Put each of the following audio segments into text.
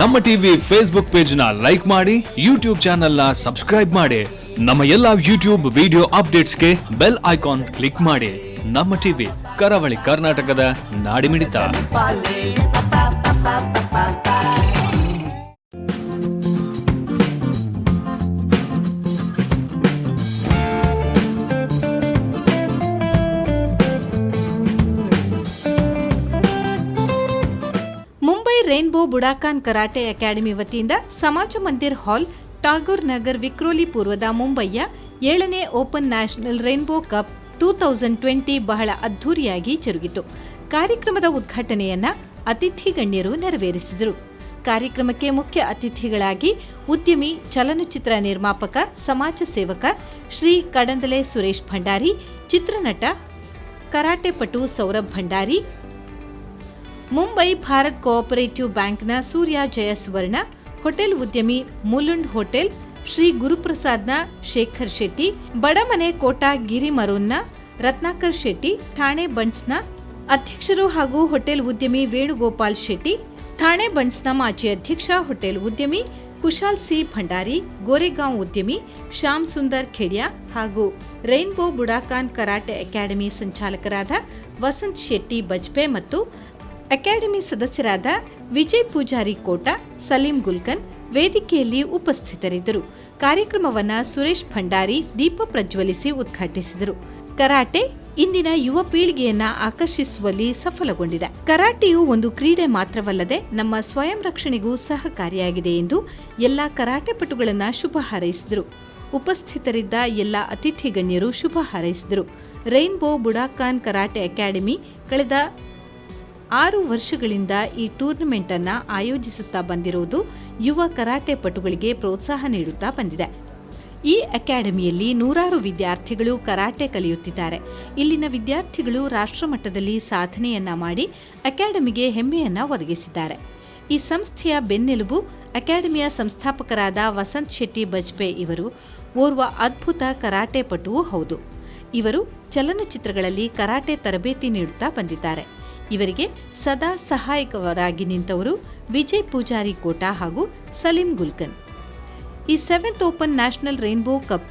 ನಮ್ಮ TV Facebook page ನ like ಮಾಡಿ, ಯೂಟ್ಯೂಬ್ ಚಾನೆಲ್ ನ ಸಬ್ಸ್ಕ್ರೈಬ್ ಮಾಡಿ. ನಮ್ಮ ಎಲ್ಲಾ ಯೂಟ್ಯೂಬ್ ವಿಡಿಯೋ ಅಪ್ಡೇಟ್ಸ್ಗೆ ಬೆಲ್ ಐಕಾನ್ ಕ್ಲಿಕ್ ಮಾಡಿ. ನಮ್ಮ ಟಿವಿ, ಕರಾವಳಿ ಕರ್ನಾಟಕದ ನಾಡಿಮಿಡಿತ. Mumbai rainbow Budokan karate academy ವತಿಯಿಂದ ಸಮಾಜ ಮಂದಿರ್ ಹಾಲ್, ಟಾಗೂರ್ ನಗರ್, ವಿಕ್ರೋಲಿ ಪೂರ್ವದ ಮುಂಬೈಯ 7ನೇ Open National Rainbow Cup 2020 ಬಹಳ ಅದ್ಧೂರಿಯಾಗಿ ಜರುಗಿತು. ಕಾರ್ಯಕ್ರಮದ ಉದ್ಘಾಟನೆಯನ್ನ ಅತಿಥಿ ಗಣ್ಯರು ನೆರವೇರಿಸಿದರು. ಕಾರ್ಯಕ್ರಮಕ್ಕೆ ಮುಖ್ಯ ಅತಿಥಿಗಳಾಗಿ ಉದ್ಯಮಿ, ಚಲನಚಿತ್ರ ನಿರ್ಮಾಪಕ, ಸಮಾಜ ಸೇವಕ ಶ್ರೀ ಕಡಂದಲೆ ಸುರೇಶ್ ಭಂಡಾರಿ, ಚಿತ್ರನಟ, ಕರಾಟೆ ಪಟು ಸೌರಭ್ ಭಂಡಾರಿ, ಮುಂಬೈ ಭಾರತ್ ಕೋಆಪರೇಟಿವ್ ಬ್ಯಾಂಕ್ನ ಸೂರ್ಯ ಜಯ ಸುವರ್ಣ, ಹೋಟೆಲ್ ಉದ್ಯಮಿ ಮುಲುಂಡ್ ಹೋಟೆಲ್ ಶ್ರೀ ಗುರುಪ್ರಸಾದ್ನ ಶೇಖರ್ ಶೆಟ್ಟಿ, ಬಡಮನೆ ಕೋಟಾ ಗಿರಿಮರೂನ್ನ ರತ್ನಾಕರ್ ಶೆಟ್ಟಿ, ಠಾಣೆ ಬಂಟ್ಸ್ನ ಅಧ್ಯಕ್ಷರು ಹಾಗೂ ಹೋಟೆಲ್ ಉದ್ಯಮಿ ವೇಣುಗೋಪಾಲ್ ಶೆಟ್ಟಿ, ಥಾಣೆ ಬಂಟ್ಸ್ನ ಮಾಜಿ ಅಧ್ಯಕ್ಷ, ಹೋಟೆಲ್ ಉದ್ಯಮಿ ಕುಶಾಲ್ ಸಿ ಭಂಡಾರಿ, ಗೋರೆಗಾಂವ್ ಉದ್ಯಮಿ ಶ್ಯಾಮ್ ಸುಂದರ್ ಖೇಡಿಯಾ ಹಾಗೂ ರೈನ್ಬೋ ಬುಡಾಕಾನ್ ಕರಾಟೆ ಅಕಾಡೆಮಿ ಸಂಚಾಲಕರಾದ ವಸಂತ್ ಶೆಟ್ಟಿ ಬಜ್ಪೆ ಮತ್ತು ಅಕಾಡೆಮಿ ಸದಸ್ಯರಾದ ವಿಜಯ್ ಪೂಜಾರಿ ಕೋಟ, ಸಲೀಂ ಗುಲ್ಕನ್ ವೇದಿಕೆಯಲ್ಲಿ ಉಪಸ್ಥಿತರಿದ್ದರು. ಕಾರ್ಯಕ್ರಮವನ್ನು ಸುರೇಶ್ ಭಂಡಾರಿ ದೀಪ ಪ್ರಜ್ವಲಿಸಿ ಉದ್ಘಾಟಿಸಿದರು. ಕರಾಟೆ ಇಂದಿನ ಯುವ ಪೀಳಿಗೆಯನ್ನ ಆಕರ್ಷಿಸುವಲ್ಲಿ ಸಫಲಗೊಂಡಿದೆ. ಕರಾಟೆಯು ಒಂದು ಕ್ರೀಡೆ ಮಾತ್ರವಲ್ಲದೆ ನಮ್ಮ ಸ್ವಯಂ ರಕ್ಷಣೆಗೂ ಸಹಕಾರಿಯಾಗಿದೆ ಎಂದು ಎಲ್ಲ ಕರಾಟೆ ಪಟುಗಳನ್ನು ಶುಭ ಹಾರೈಸಿದರು. ಉಪಸ್ಥಿತರಿದ್ದ ಎಲ್ಲ ಅತಿಥಿ ಗಣ್ಯರು ಶುಭ ಹಾರೈಸಿದರು. ರೈನ್ಬೋ ಬುಡಾಕಾನ್ ಕರಾಟೆ ಅಕಾಡೆಮಿ ಕಳೆದ 6 ವರ್ಷಗಳಿಂದ ಈ ಟೂರ್ನಮೆಂಟ್ ಅನ್ನು ಆಯೋಜಿಸುತ್ತಾ ಬಂದಿರುವುದು ಯುವ ಕರಾಟೆ ಪಟುಗಳಿಗೆ ಪ್ರೋತ್ಸಾಹ ನೀಡುತ್ತಾ ಬಂದಿದೆ. ಈ ಅಕಾಡೆಮಿಯಲ್ಲಿ ನೂರಾರು ವಿದ್ಯಾರ್ಥಿಗಳು ಕರಾಟೆ ಕಲಿಯುತ್ತಿದ್ದಾರೆ. ಇಲ್ಲಿನ ವಿದ್ಯಾರ್ಥಿಗಳು ರಾಷ್ಟ್ರಮಟ್ಟದಲ್ಲಿ ಸಾಧನೆಯನ್ನ ಮಾಡಿ ಅಕಾಡೆಮಿಗೆ ಹೆಮ್ಮೆಯನ್ನ ಒದಗಿಸಿದ್ದಾರೆ. ಈ ಸಂಸ್ಥೆಯ ಬೆನ್ನೆಲುಬು ಅಕಾಡೆಮಿಯ ಸಂಸ್ಥಾಪಕರಾದ ವಸಂತ್ ಶೆಟ್ಟಿ ಬಜ್ಪೆ. ಇವರು ಓರ್ವ ಅದ್ಭುತ ಕರಾಟೆ ಪಟುವೂ ಹೌದು. ಇವರು ಚಲನಚಿತ್ರಗಳಲ್ಲಿ ಕರಾಟೆ ತರಬೇತಿ ನೀಡುತ್ತಾ ಬಂದಿದ್ದಾರೆ. ಇವರಿಗೆ ಸದಾ ಸಹಾಯಕರಾಗಿ ನಿಂತವರು ವಿಜಯ್ ಪೂಜಾರಿ ಕೋಟಾ ಹಾಗೂ ಸಲೀಂ ಗುಲ್ಕನ್. ಈ Seventh Open National Rainbow Cup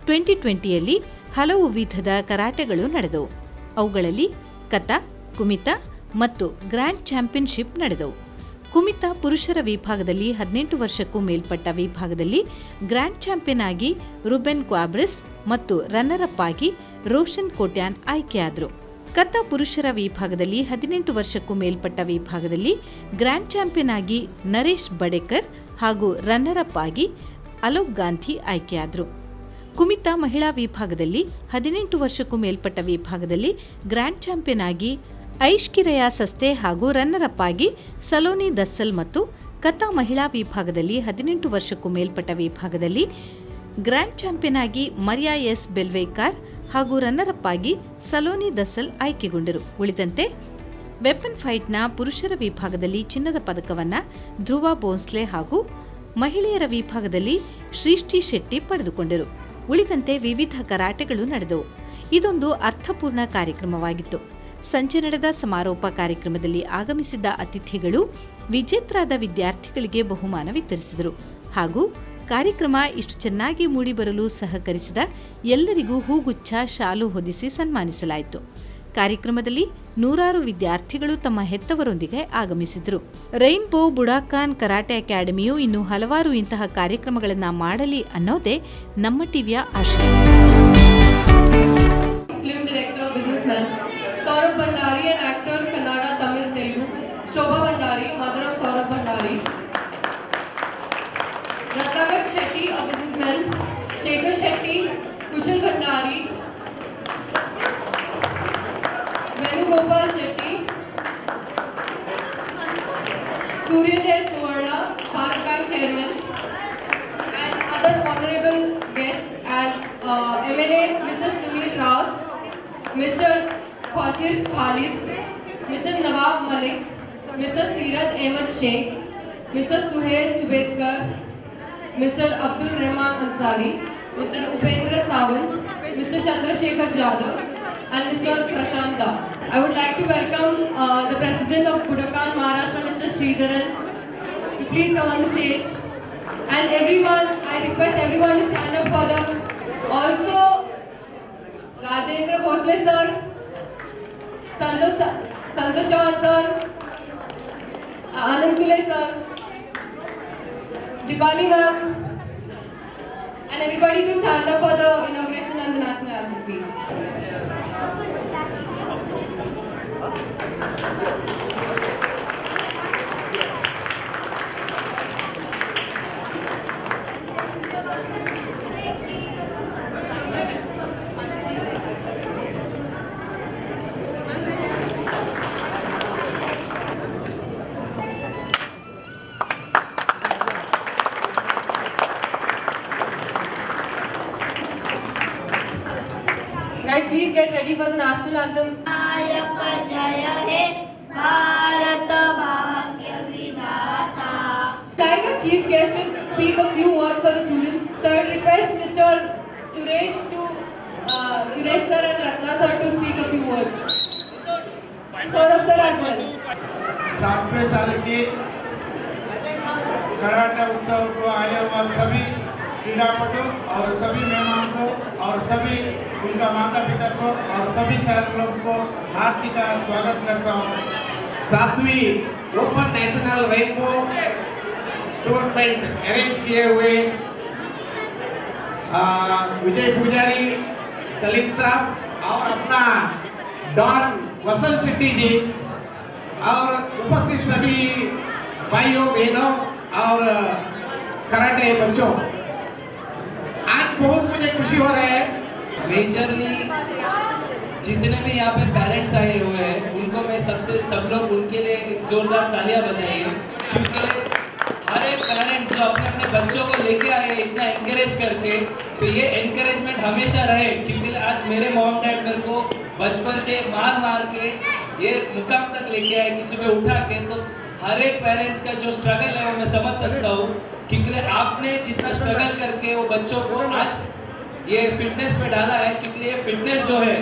2020ಯಲ್ಲಿ ಹಲವು ವಿಧದ ಕರಾಟೆಗಳು ನಡೆದವು. ಅವುಗಳಲ್ಲಿ ಕತಾ, ಕುಮಿತಾ ಮತ್ತು ಗ್ರ್ಯಾಂಡ್ ಚಾಂಪಿಯನ್ಶಿಪ್ ನಡೆದವು. ಕುಮಿತಾ ಪುರುಷರ ವಿಭಾಗದಲ್ಲಿ 18 ವರ್ಷಕ್ಕೂ ಮೇಲ್ಪಟ್ಟ ವಿಭಾಗದಲ್ಲಿ ಗ್ರ್ಯಾಂಡ್ ಚಾಂಪಿಯನ್ ಆಗಿ ರುಬೆನ್ ಕ್ವಾಬ್ರಿಸ್ ಮತ್ತು ರನ್ನರ್ ಅಪ್ ಆಗಿ ರೋಷನ್ ಕೋಟ್ಯಾನ್ ಆಯ್ಕೆಯಾದರು. ಕತಾ ಪುರುಷರ ವಿಭಾಗದಲ್ಲಿ 18 ವರ್ಷಕ್ಕೂ ಮೇಲ್ಪಟ್ಟ ವಿಭಾಗದಲ್ಲಿ ಗ್ರ್ಯಾಂಡ್ ಚಾಂಪಿಯನ್ ಆಗಿ ನರೇಶ್ ಬಡೇಕರ್ ಹಾಗೂ ರನ್ನರ್ ಅಪ್ ಆಗಿ ಅಲೋಕ್ ಗಾಂಧಿ ಆಯ್ಕೆಯಾದರು. ಕುಮಿತಾ ಮಹಿಳಾ ವಿಭಾಗದಲ್ಲಿ 18 ವರ್ಷಕ್ಕೂ ಮೇಲ್ಪಟ್ಟ ವಿಭಾಗದಲ್ಲಿ ಗ್ರ್ಯಾಂಡ್ ಚಾಂಪಿಯನ್ ಆಗಿ ಐಷ್ಕಿರಯ ಸಸ್ತೆ ಹಾಗೂ ರನ್ನರ್ ಅಪ್ ಆಗಿ ಸಲೋನಿ ದಸ್ಸಲ್ ಮತ್ತು ಕತಾ ಮಹಿಳಾ ವಿಭಾಗದಲ್ಲಿ 18 ವರ್ಷಕ್ಕೂ ಮೇಲ್ಪಟ್ಟ ವಿಭಾಗದಲ್ಲಿ ಗ್ರ್ಯಾಂಡ್ ಚಾಂಪಿಯನ್ ಆಗಿ ಮರಿಯಾ ಎಸ್ ಬೆಲ್ವೇಕಾರ್ ಹಾಗೂ ರನ್ನರ್ ಅಪ್ ಆಗಿ ಸಲೋನಿ ದಸ್ಸಲ್ ಆಯ್ಕೆಗೊಂಡರು. ಉಳಿದಂತೆ ವೆಪನ್ ಫೈಟ್ನ ಪುರುಷರ ವಿಭಾಗದಲ್ಲಿ ಚಿನ್ನದ ಪದಕವನ್ನು ಧ್ರುವ ಭೋಸ್ಲೆ ಹಾಗೂ ಮಹಿಳೆಯರ ವಿಭಾಗದಲ್ಲಿ ಶ್ರೀಷ್ಠಿ ಶೆಟ್ಟಿ ಪಡೆದುಕೊಂಡರು. ಉಳಿದಂತೆ ವಿವಿಧ ಕರಾಟೆಗಳು ನಡೆದವು. ಇದೊಂದು ಅರ್ಥಪೂರ್ಣ ಕಾರ್ಯಕ್ರಮವಾಗಿತ್ತು. ಸಂಜೆ ನಡೆದ ಸಮಾರೋಪ ಕಾರ್ಯಕ್ರಮದಲ್ಲಿ ಆಗಮಿಸಿದ್ದ ಅತಿಥಿಗಳು ವಿಜೇತರಾದ ವಿದ್ಯಾರ್ಥಿಗಳಿಗೆ ಬಹುಮಾನ ವಿತರಿಸಿದರು ಹಾಗೂ ಕಾರ್ಯಕ್ರಮ ಇಷ್ಟು ಚೆನ್ನಾಗಿ ಮೂಡಿಬರಲು ಸಹಕರಿಸಿದ ಎಲ್ಲರಿಗೂ ಹೂಗುಚ್ಛ, ಶಾಲು ಹೊದಿಸಿ ಸನ್ಮಾನಿಸಲಾಯಿತು. ಕಾರ್ಯಕ್ರಮದಲ್ಲಿ ನೂರಾರು ವಿದ್ಯಾರ್ಥಿಗಳು ತಮ್ಮ ಹೆತ್ತವರೊಂದಿಗೆ ಆಗಮಿಸಿದರು. ರೈನ್ಬೋ ಬುಡಾಕಾನ್ ಕರಾಟೆ ಅಕಾಡೆಮಿಯು ಇನ್ನು ಹಲವಾರು ಇಂತಹ ಕಾರ್ಯಕ್ರಮಗಳನ್ನು ಮಾಡಲಿ ಅನ್ನೋದೇ ನಮ್ಮ ಟಿವಿಯ ಆಶಯ. Film director, businessman. Saurabh Bhandari, an actor, Kannada, Tamil, Telugu. Shobha Bhandari, mother of Saurabh Bhandari. Ratnakar Shetty, a businessman. Shekhar Shetty, Kushal Bhandari. Venugopal Shetty. Surya Jay Suvarna, Bharat Bank Chairman. And other honorable guests and MLA Mr. Sunil Raut, Mr. Fathir Khalid, Mr. Nawab Malik, Mr. Siraj Ahmed Sheikh, Mr. Suhail Subedkar, Mr. Abdul Rahman Ansari, Mr. Upendra Sawant, Mr. Chandrasekhar Jadhav, and Mr. Prashant Das. I would like to welcome the President of Budokan Maharashtra, Mr. Sridharan, to please come on the stage. And everyone, I request everyone to stand up for them. Also, Rajendra Bhosle sir, Santosh Chauhan sir, Anand Kule sir, Dipali ma'am, and everybody to stand up for the inauguration and the national anthem, please. Guys, please get ready for the national anthem. नायक जय हे भारत भाग्य विधाता. Like our chief guest to speak a few words for the students. Sir, request Mr. Suresh to Suresh sir and Ratna sir to speak a few words. Saurabh sir as well. 7वें साल की karate उत्सव को आए हुआ सभी क्रीड़ापटु और सभी मेहमान को और सभी उनका माता पिता को और सभी शहर लोग को हार्दिक स्वागत करता हूँ। 7वीं open national rainbow tournament arrange किए हुए विजय पुजारी, सलीम साहब और अपना डॉन वसंत शेट्टी जी और उपस्थित सभी भाइयों, बहनों और कराटे बच्चों, आज बहुत मुझे खुशी हो रहा है। मेजरली जितने भी यहाँ पे पेरेंट्स आए हुए हैं, उनको मैं सबसे, सब लोग उनके लिए एक जोरदार तालियां बजाइए, क्योंकि हर एक पेरेंट्स जो अपने अपने बच्चों को लेके आए हैं, इतना एनकरेज करके, तो ये एनकरेजमेंट हमेशा रहे, क्योंकि आज मेरे मॉम डैड मेरे को बचपन से मार मार के ये मुकाम तक लेके आए कि सुबह उठा के। तो हर एक पेरेंट्स का जो स्ट्रगल है, वो मैं समझ सकता हूँ, क्योंकि आपने जितना स्ट्रगल करके वो बच्चों को आज ये फिटनेस में डाला है, क्योंकि ये फिटनेस जो है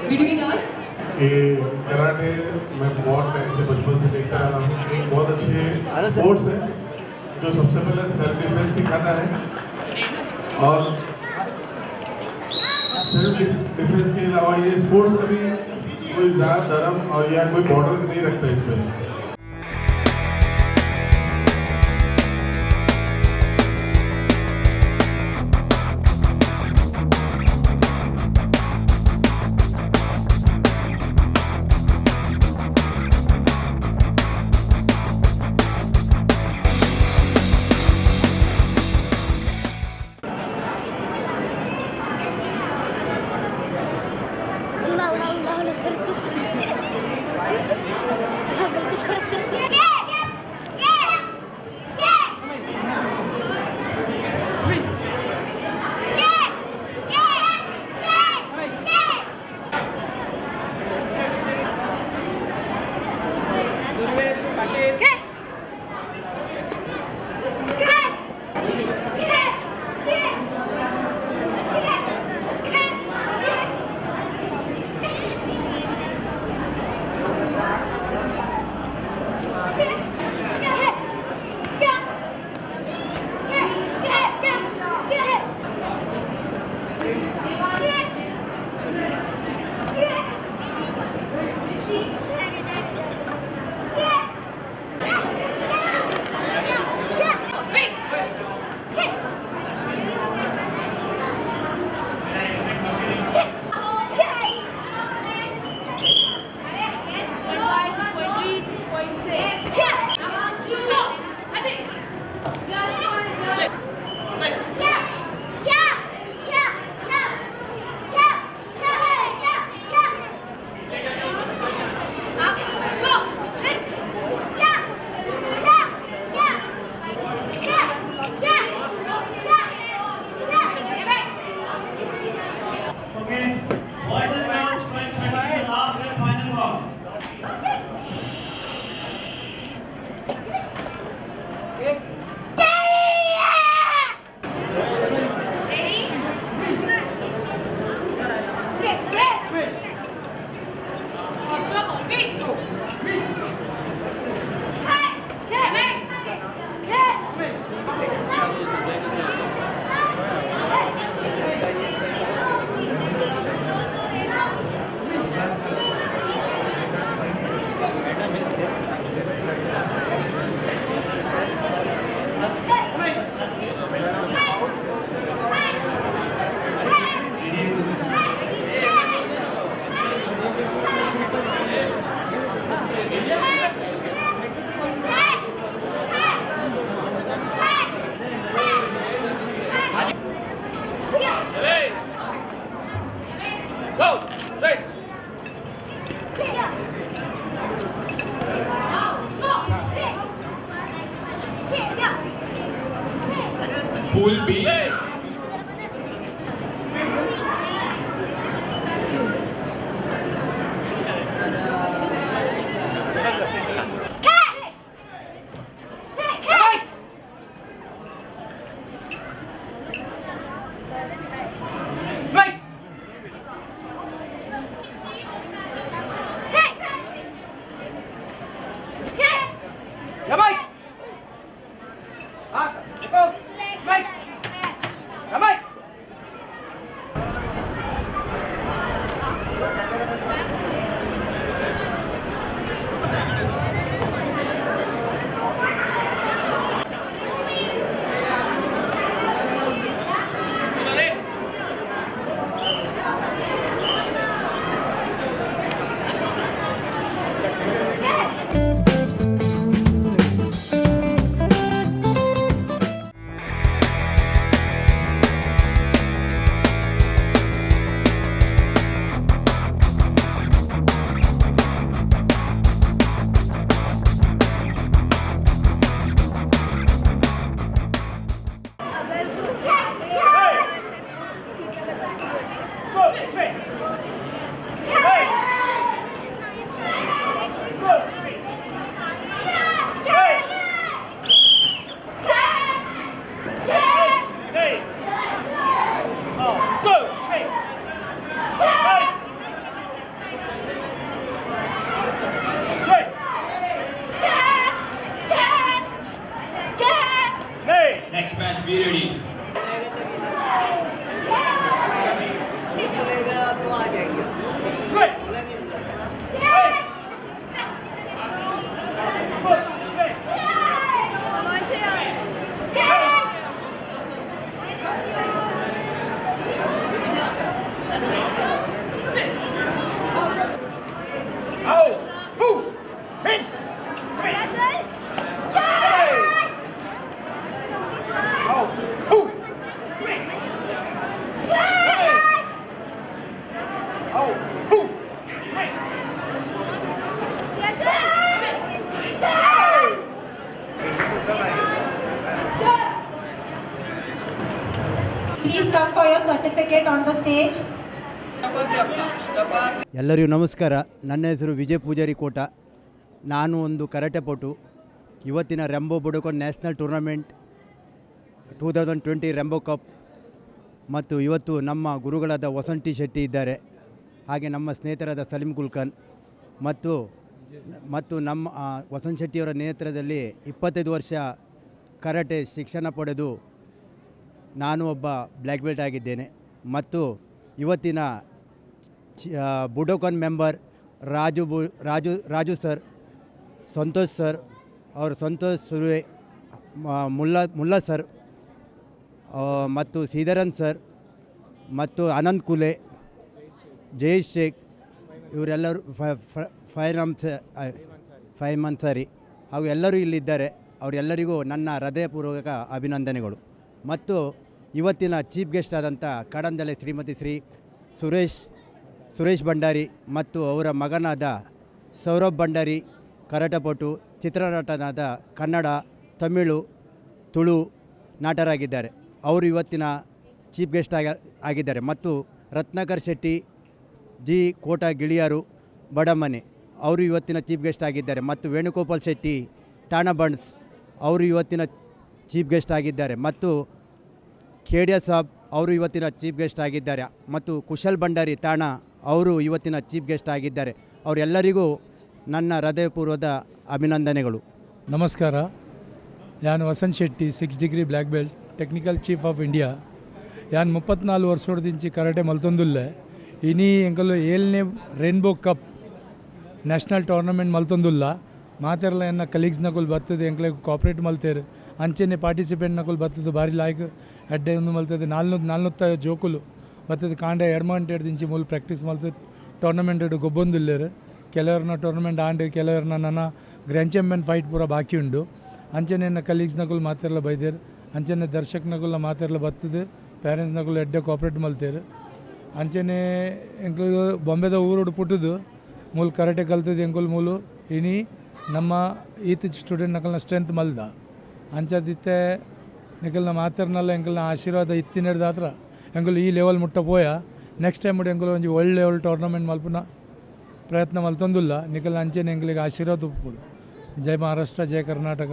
Between us. ये कराटे मैं बहुत टाइम से, बचपन से देखता आ रहा हूँ। एक बहुत अच्छे स्पोर्ट्स है जो सबसे पहले सेल्फ डिफेंस सिखाता है और सेल्फ डिफेंस के अलावा ये स्पोर्ट्स कभी कोई ज़्यादा धर्म और या कोई बॉर्डर नहीं रखता इसमें। उड़ा उड़ा उड़ा उड़ा। Pool B. Next match, be ready. Please come for your certificate on the stage. ಎಲ್ಲರಿಗೂ ನಮಸ್ಕಾರ. ನನ್ನ ಹೆಸರು ವಿಜಯ್ ಪೂಜಾರಿ ಕೋಟ. ನಾನು ಒಂದು ಕರಾಟೆ ಪಟು. ಇವತ್ತಿನ Rambo Budokan national tournament 2020 Rambo cup ಮತ್ತು ಇವತ್ತು ನಮ್ಮ ಗುರುಗಳಾದ ವಸಂತ್ ಟಿ ಶೆಟ್ಟಿ ಇದ್ದಾರೆ, ಹಾಗೆ ನಮ್ಮ ಸ್ನೇಹಿತರಾದ ಸಲೀಂ ಕುಲ್ಕನ್ ಮತ್ತು ಮತ್ತು ನಮ್ಮ ವಸಂತ್ ಶೆಟ್ಟಿಯವರ ನೇತೃತ್ವದಲ್ಲಿ 25 ವರ್ಷ ಕರಾಟೆ ಶಿಕ್ಷಣ ಪಡೆದು ನಾನು ಒಬ್ಬ ಬ್ಲ್ಯಾಕ್ ಬೆಲ್ಟ್ ಆಗಿದ್ದೇನೆ. ಮತ್ತು ಇವತ್ತಿನ ಬುಡೋಕನ್ ಮೆಂಬರ್ ರಾಜು ಬು ರಾಜು ರಾಜು ಸರ್, ಸಂತೋಷ್ ಸರ್, ಅವರು ಸಂತೋಷ್ ಸುರ್ವೆ, ಮುಲ್ಲಾ ಮುಲ್ಲಾ ಸರ್ ಮತ್ತು ಶ್ರೀಧರನ್ ಸರ್ ಮತ್ತು ಅನಂತ್ ಕುಲೆ, ಜಯೇಶ್ ಶೇಖ್, ಇವರೆಲ್ಲರೂ ಫೈರ್ ಅನ್ಸಾರಿ ಹಾಗೂ ಎಲ್ಲರೂ ಇಲ್ಲಿದ್ದಾರೆ. ಅವರೆಲ್ಲರಿಗೂ ನನ್ನ ಹೃದಯಪೂರ್ವಕ ಅಭಿನಂದನೆಗಳು. ಮತ್ತು ಇವತ್ತಿನ ಚೀಫ್ ಗೆಸ್ಟ್ ಆದಂಥ ಕಡಂದಲೆ ಶ್ರೀಮತಿ ಶ್ರೀ ಸುರೇಶ್ ಸುರೇಶ್ ಭಂಡಾರಿ ಮತ್ತು ಅವರ ಮಗನಾದ ಸೌರಭ್ ಭಂಡಾರಿ, ಕರಾಟಪಟು, ಚಿತ್ರನಟನಾದ ಕನ್ನಡ, ತಮಿಳು, ತುಳು ನಟರಾಗಿದ್ದಾರೆ. ಅವರು ಇವತ್ತಿನ ಚೀಫ್ ಗೆಸ್ಟ್ ಆಗಿದ್ದಾರೆ. ಮತ್ತು ರತ್ನಾಕರ್ ಶೆಟ್ಟಿ ಜಿ ಕೋಟ ಗಿಳಿಯಾರು ಬಡಮನೆ ಅವರು ಇವತ್ತಿನ ಚೀಫ್ ಗೆಸ್ಟ್ ಆಗಿದ್ದಾರೆ. ಮತ್ತು ವೇಣುಗೋಪಾಲ್ ಶೆಟ್ಟಿ ಠಾಣಾ ಬಂಟ್ಸ್ ಅವರು ಇವತ್ತಿನ ಚೀಫ್ ಗೆಸ್ಟ್ ಆಗಿದ್ದಾರೆ. ಮತ್ತು ಖೇಡಿಯಾ ಸಾಬ್ ಅವರು ಇವತ್ತಿನ ಚೀಫ್ ಗೆಸ್ಟ್ ಆಗಿದ್ದಾರೆ. ಮತ್ತು ಕುಶಲ್ ಭಂಡಾರಿ ತಾಣ ಅವರು ಇವತ್ತಿನ ಚೀಫ್ ಗೆಸ್ಟ್ ಆಗಿದ್ದಾರೆ. ಅವರೆಲ್ಲರಿಗೂ ನನ್ನ ಹೃದಯಪೂರ್ವದ ಅಭಿನಂದನೆಗಳು. ನಮಸ್ಕಾರ. ನಾನು Vasanth Shetty, 6 degree black belt, technical chief of India. ಯಾನ್ 34 ವರ್ಷದಿಂಚಿ ಕರಾಟೆ ಮಲ್ತೊಂದುಲ್ಲೆ. ಇನಿ ಎಂಕಲು 7ನೇ ರೈನ್ಬೋ ಕಪ್ ನ್ಯಾಷನಲ್ ಟೂರ್ನಮೆಂಟ್ ಮಲ್ತೊಂದುಲ್ಲ. ಮಾತೆರ್ಲ ಎನ್ನ ಕಲೀಗ್ಸ್ ನಕುಲು ಬರ್ತದೆ, ಎಂಕ್ಲೆಗ್ ಕೋಆಪ್ರೇಟ್ ಮಲ್ತೇರು. ಅಂಚೆನೆ ಪಾರ್ಟಿಸಿಪೆಂಟ್ ನಕುಲು ಬರ್ತದೆ, ಬಾರಿ ಲಾಯ್ಕ್ ಎಡ್ಡೆ ಉಂದು ಮಲ್ತದೆ. 450 ಜೋಕುಲು ಬರ್ತದೆ. ಕಾಂಡೆ 2 ಗಂಟೆ ಮೂಲು ಪ್ರಾಕ್ಟೀಸ್ ಮಲ್ತದೆ. ಟೂರ್ನಮೆಂಟ್ ಗೊಬ್ಬೊಂದುಲ್ಲೆರ್. ಕೆಲವರನ್ನ ಟೂರ್ನಮೆಂಟ್ ಆಂಡ್, ಕೆಲವರನ್ನ ನನ್ನ ಗ್ರ್ಯಾಂಡ್ ಚಾಂಪಿಯನ್ ಫೈಟ್ ಪೂರ ಬಾಕಿ ಉಂಡು. ಅಂಚೆನೆ ಎನ್ನ ಕಲೀಗ್ಸ್ ನಕುಲು ಮಾತೆರ್ಲ ಬೈದೇರ್. ಅಂಚೆನೆ ದರ್ಶಕ್ ನಕುಲ ಮಾತೆರ್ಲ ಬರ್ತದೆ. ಪೇರೆಂಟ್ಸ್ ನಕುಲು ಎಡ್ಡೆ ಕೋಆಪ್ರೇಟ್ ಮಲ್ತೇರು. ಅಂಚನೆ ಎಂಕುಲು ಬಾಂಬೆದ ಊರುಡು ಪುಟ್ಟುದು ಮೂಲು ಕರಾಟೆ ಕಲ್ತದ್ದು ಎಂಕುಲು ಮೂಲು ಇನಿ ನಮ್ಮ ಈತ್ ಸ್ಟೂಡೆಂಟ್ ನಕಲ್ನ ಸ್ಟ್ರೆಂತ್ ಮಲ್ದ. ಅಂಚಾದಿತ್ತೆ ನಿಕಲ್ನ ಮಾತೆರ್ನಲ್ಲ ಎಂಕಲ್ನ ಆಶೀರ್ವಾದ ಇತ್ತಿನೆಡ್ದಾತ್ರ ಎಂಕುಲು ಈ ಲೆವೆಲ್ ಮುಟ್ಟ ಪೋಯ. ನೆಕ್ಸ್ಟ್ ಟೈಮ್ ಎಂಕುಲು ಒಂಜಿ ವರ್ಲ್ಡ್ ಲೆವೆಲ್ ಟೂರ್ನಮೆಂಟ್ ಮಲ್ಪುನ ಪ್ರಯತ್ನ ಮಲ್ತೊಂದುಲ್ಲ. ನಿಕಲ್ನ ಅಂಚೆನೆ ಎಂಕಲಿಗೆ ಆಶೀರ್ವಾದ ಉಪ್ಪುಡು. ಜೈ ಮಹಾರಾಷ್ಟ್ರ, ಜೈ ಕರ್ನಾಟಕ.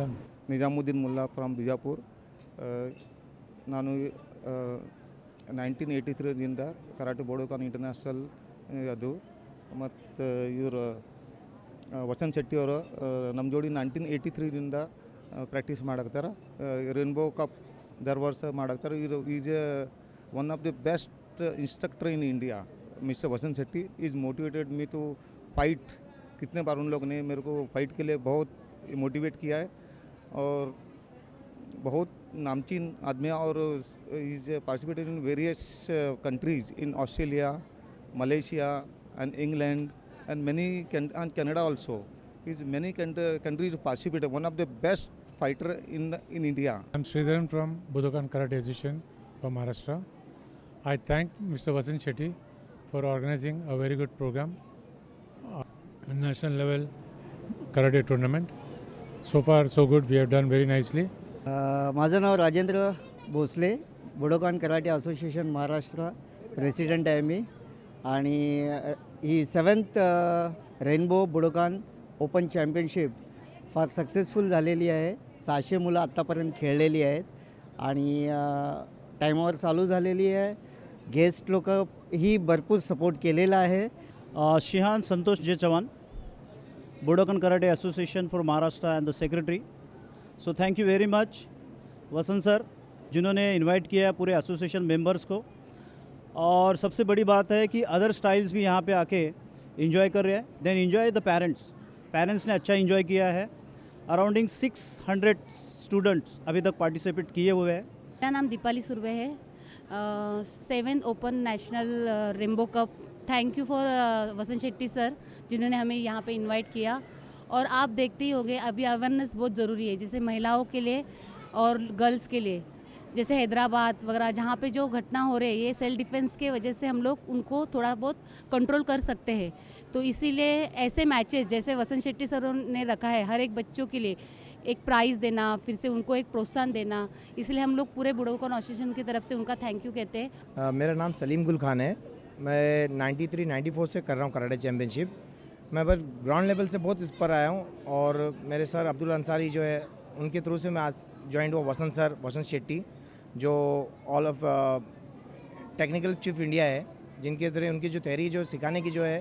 ನಿಜಾಮುದ್ದೀನ್ ಮುಲ್ಲಾ ಫ್ರಮ್ ಬಿಜಾಪುರ್. ನಾನು 1983ರಿಂದ ಕರಾಟೆ ಬೋಡೋಕಾನ್ ಇಂಟರ್ನ್ಯಾಷನಲ್ ಅದು ಮತ್ತು ಇವರು ವಸಂತ್ ಶೆಟ್ಟಿ ಅವರು ನಮ್ಮ ಜೋಡಿ 1983ರಿಂದ ಪ್ರಾಕ್ಟೀಸ್ ಮಾಡಾಕತ್ತಾರ. ರೇನ್ಬೋ ಕಪ್ there ವರ್ಷ ಮಾಡಾಕ್ತಾರೆ. ಇವರು is a one of the best instructor in India. Mister Vasant Shetty is motivated me to fight. कितने बार उन लोग ने मेरे को फाइट के लिए बहुत मोटिवेट किया है और बहुत नामचीन आदमी है और is participated in various countries in Australia, Malaysia and England and many and Canada also. Is many countries participated. One of the best fighter in India. I'm Sridharan from Budokan Karate Association from Maharashtra. I thank Mr. Vasant Shetty for organizing a very good program, national level karate tournament. So far, so good. We have done very nicely. माझं नाव Rajendra Bhosle, Budokan karate association Maharashtra president आहे मी आणि ही seventh rainbow Budokan open championship फार successful झालेली आहे. 600 मुलं आत्तापर्यंत खेळलेली आहेत आणि टायमावर चालू झालेली आहे. गेस्ट लोक ही भरपूर सपोर्ट केलेला आहे. Shihan Santosh J Chavan, Budokan Karate Association for Maharashtra and the secretary. So thank you very much Vasant sir, जिन्होंने इनवाइट किया पूरे एसोसिएशन मेंबर्स को. और सबसे बड़ी बात है कि अदर स्टाइल्स भी यहाँ पे आके इंजॉय कर रहे हैं. Then enjoy the parents. Parents ने अच्छा इंजॉय किया है. अराउंडिंग 600 स्टूडेंट्स अभी तक पार्टिसिपेट किए हुए हैं. मेरा नाम दीपाली सुर्वे है. Seven open national rainbow cup, thank you for Vasant Shetty sir, जिन्होंने हमें यहाँ पे इनवाइट किया. और आप देखते ही होंगे, अभी अवेयरनेस बहुत ज़रूरी है, जैसे महिलाओं के लिए और गर्ल्स के लिए. जैसे हैदराबाद वगैरह जहाँ पे जो घटना हो रही है, ये सेल्फ डिफेंस के वजह से हम लोग उनको थोड़ा बहुत कंट्रोल कर सकते हैं. तो इसीलिए ऐसे मैचेस जैसे वसंत शेट्टी सर ने रखा है, हर एक बच्चों के लिए एक प्राइज़ देना, फिर से उनको एक प्रोत्साहन देना, इसलिए हम लोग पूरे बुडोकन एसोसिएशन की तरफ से उनका thank you कहते हैं. मेरा नाम सलीम गुल खान है. मैं 93 94 से कर रहा हूँ कराटे चैम्पियनशिप. मैं बस ग्राउंड लेवल से बहुत इस पर आया हूँ और मेरे सर अब्दुल अंसारी जो है, उनके थ्रू से मैं आज ज्वाइन हुआ. वसंत सर, वसंत शेट्टी, जो all of technical chief India है, जिनके थ्रू उनकी जो थ्योरी, जो सिखाने की जो है,